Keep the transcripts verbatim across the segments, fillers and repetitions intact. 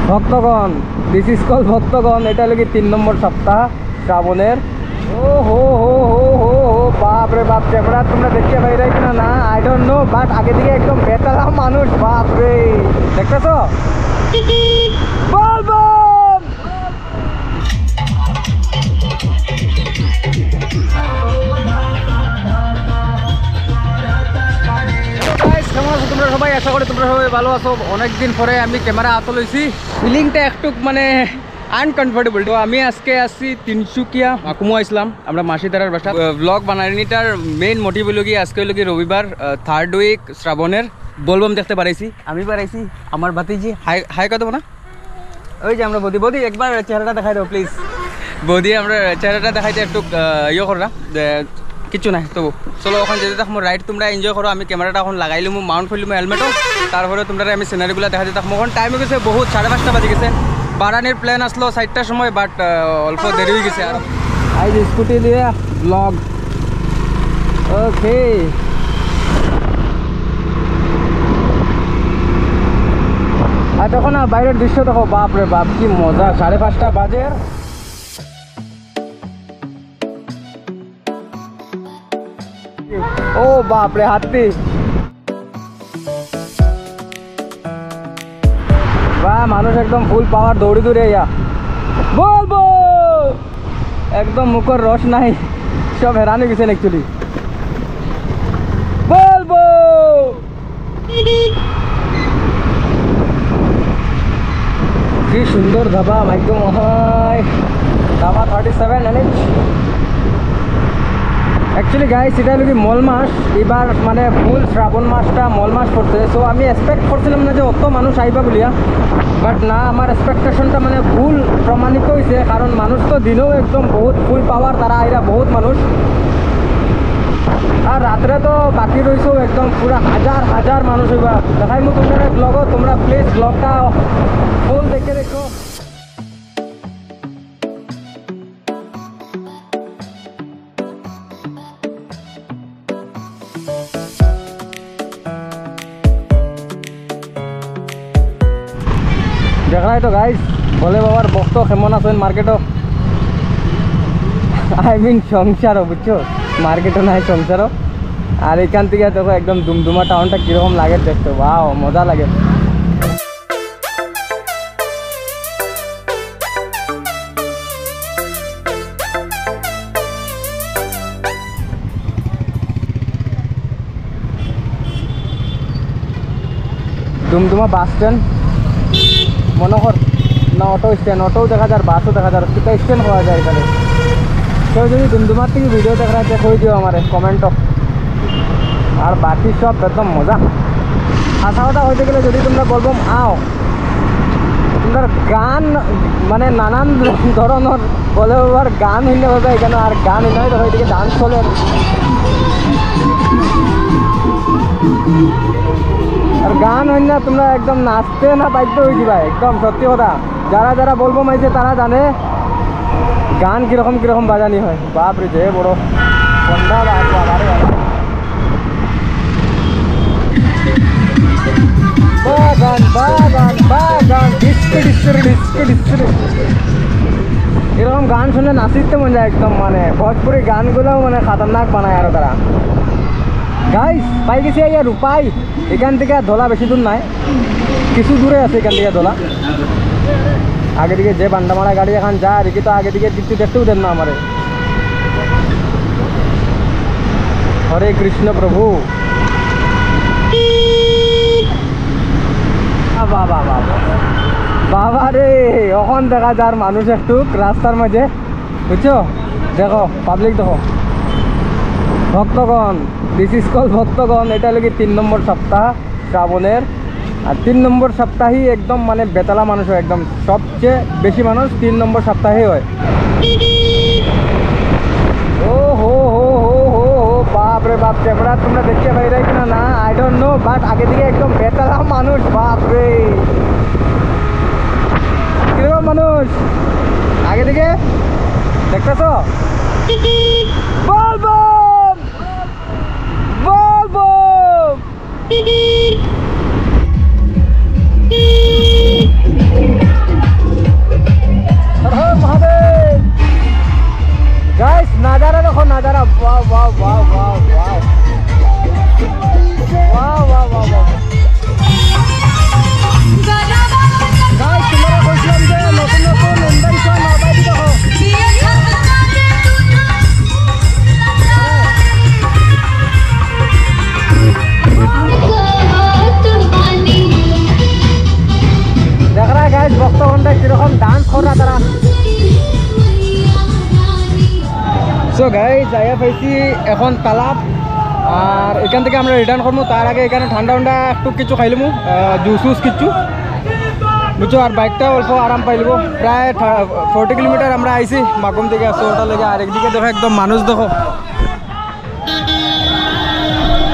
ভক্তগণ, this is called ভক্তগণ। এটা হলো কি তিন নম্বর সপ্তাহ শ্রাবণের। ও হো হো হো হো হো, বাপ রে বাপ, ক্যামেরা তোমরা দেখতে পাইরায় কিনা না, I don't know, but আগে দিকে একদম বেতালা মানুষ, বাপ রে। দেখতেছো? বল বল। Guys, কেমন আছো তোমরা সবাই? আশা করি তোমরা সবাই ভালো আছো। অনেকদিন পরে আমি ক্যামেরা হাতে লইছি, ফিলিংটা একটু মানে আনকমফোর্টেবল। তো আমি আজকে আসছি তিনসুকিয়া, মাকুমো আইসলাম আমরা মাসিদারার বাসা। ব্লগ বানানিটার মেইন মোটিভ হলো কি, আজকে হলো কি রবিবার, থার্ড উইক শ্রাবণের। বোলবম দেখতে পারাইছি, আমি পারাইছি, আমার ভাতিজি। হাই, হাই কত না? ওই যে আমরা বৌদি, বৌদি একবার চেহারাটা দেখাই দাও প্লিজ। বৌদি আমরা চেহারাটা দেখাইতে একটু আহ, ইয়ে কররা, যে কিচ্ছু নাই। তো চলো, ওখানে যেতে থাকবো, রাইড তোমরা এনজয় করো। আমি ক্যামেরাটা এখন লাগাইলিমু, মাউন্ট করলিমু হেলমেটও, তারপরে তোমরা আমি সিনারিগুলো দেখাইতে থাকবো। এখন টাইম হয়ে গেছে বহুত, সাড়ে পাঁচটা বাজে গেছে। বারানির প্ল্যান আসলো চারটার সময়, বাট অল্প দেরি হয়ে গেছে। আর আইজ স্কুটি দিয়ে ব্লগ। ওকে। আর দেখো না, বাইরের দৃশ্য দেখো, বাপ রে বাপ, কি মজা। সাড়ে পাঁচটা বাজে। ও বাপ রে, হাতি। বাহ, মানুষ একদম ফুল পাওয়ার দৌড়ি দৌড়ি আইয়া। বলবো, একদম মুখর রস নাই, সব হেরান হয়ে গেছেন অ্যাকচুয়ালি। বলবো। কি সুন্দর ধাবা, ভাগ্য মহায়। Dhaba thirty seven NH. Actually guys, এটা হলো কি মল মাস, এবার মানে ফুল শ্রাবণ মাসটা মল মাস পড়ছে। সো আমি এক্সপেক্ট করছিলাম না যে অত মানুষ আইবা বলিয়া, বাট না, আমার এক্সপেকটেশনটা মানে ভুল প্রমাণিত হয়েছে, কারণ মানুষ তো দিনেও একদম বহুত ফুল পাওয়ার, তারা আইরা বহুত মানুষ। আর রাত্রে তো বাকি রইছেও একদম পুরা হাজার হাজার মানুষ হইবা। দেখাইমু তোমরা ব্লগও, তোমরা প্লিজ ব্লগটা ফুল দেখে দেখো। দেখরায় তো গাইস, ভোলে বাবার ভক্ত কেমন আছেন মার্কেটও, আই মিন সংসারও, বুঝছো? মার্কেটও নাই, সংসারও। আর এখান থেকে দেখো একদম দুমদুমা টাউনটা কিরকম লাগে দেখতে, ওয়াও, মজা লাগে। দুমদুমা বাস স্ট্যান্ড মনে কর না, অটো স্ট্যান্ড, অটোও দেখা যার, বাসও দেখা যার, কিতা স্ট্যান্ড পাওয়া যায় এখানে। কেউ যদি দুমদুমার থেকে ভিডিও দেখরায়, কই দিও আমারে কমেন্টও। আর বাকি সব একদম মজা। হাছা কথা কইতে গেলে, যদি তোমরা বলবো আও, তোমরা গান মানে নানান ধরনের বলে, আবার গান হইলে হবে এখানে, আর গান হইলে হয়তো এদিকে ডান্স চলে। আর গান হইলে না, তোমরা একদম নাচতে না বাধ্য হয়ে যাবে, একদম সত্যি কথা। যারা যারা বলবো মাইছে, তারা জানে গান কিরকম কিরকম বাজানি হয়। বাপ রে, যে বড় কন্ডা বাপ, বাবা রে বাবা। বাগান, বাগান, বাগান, ডিস্কো, ডিস্কো, ডিস্কো, ডিস্কো। এরকম গান শুনে নাচিতে মন যায় একদম, মানে ভোজপুরি গানগুলোও মানে খতরনাক বানায় আরো তারা। গাইস, পাই গেছি এই রূপাই। এখান থেকে আর ধলা বেশি দূর নাই, কিছু দূরে আছে এখান থেকে ধলা। আগে দিকে যে বান্ডামারা গাড়ি এখন যায়, আর কি তো আগে দিকে দিকটি দেখতেও দেন না আমারে। হরে কৃষ্ণ প্রভু। বাবা, বাবা, বাবা। বাবা রে, এখন দেখা যার মানুষ একটু রাস্তার মাঝে, বুঝছো? দেখো, পাবলিক দেখো। ভক্তগণ, this is called ভক্তগণ, এটা হলো কি তিন নম্বর সপ্তাহ শ্রাবণের। আর তিন নম্বর সপ্তাহে একদম মানে বেতালা মানুষ হয়, একদম সবচেয়ে বেশি মানুষ তিন নম্বর সপ্তাহে হয়। ও হো হো হো হো হো, বাপ রে বাপ, ক্যামেরা তোমরা দেখতে পাইরায় কিনা না, I don't know, but আগে দিকে একদম বেতালা মানুষ, বাপ রে। কিরকম মানুষ আগে দিকে দেখতেছো? বলবো, বলবো। ডান্স করা তারা। সো গাইস, আইয়া পাইছি এখন তালাব, আর এখান থেকে আমরা রিটার্ন করবো। তার আগে এখানে ঠান্ডা ঠান্ডা একটু কিছু খাইলিমু, জুস উস কিছু, বুঝছো। আর বাইকটা অল্প আরাম পাইলিব। প্রায় ফর্টি কিলোমিটার আমরা আইছি মাকুম থেকে, সো ওটা লেগে। আর একদিকে দেখো একদম মানুষ দেখো,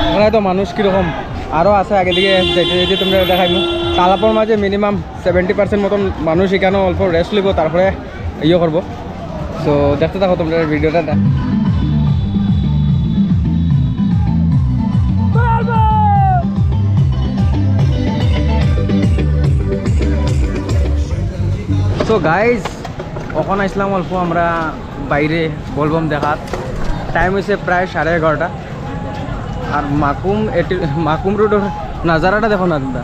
ওখানে তো মানুষ কিরকম আরও আছে, আগে দিকে যেতে যেতে তোমরা দেখাইমু। তালাবর মাঝে মিনিমাম সেভেন্টি পার্সেন্ট মতন মানুষ এখানে অল্প রেস্ট লইব, তারপরে ইয়ে করবো। তো দেখতে থাকো তোমরা ভিডিওটা। তো গাইস, অখন আইসলাম অল্প আমরা বাইরে বোলবম দেখার। টাইম হইছে প্রায় সাড়ে এগারোটা। আর মাকুম এটি, মাকুম রোডর নাজারাটা দেখো না তোমরা।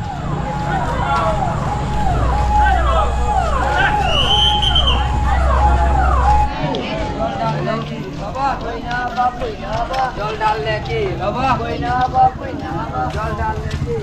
জল ঢাললে কি? বাবা, কই না, বাবা, কই না, বাবা। জল ঢাললে কি? বাবা, কই না, বাবা, কই না, বাবা। জল ঢাললে কি?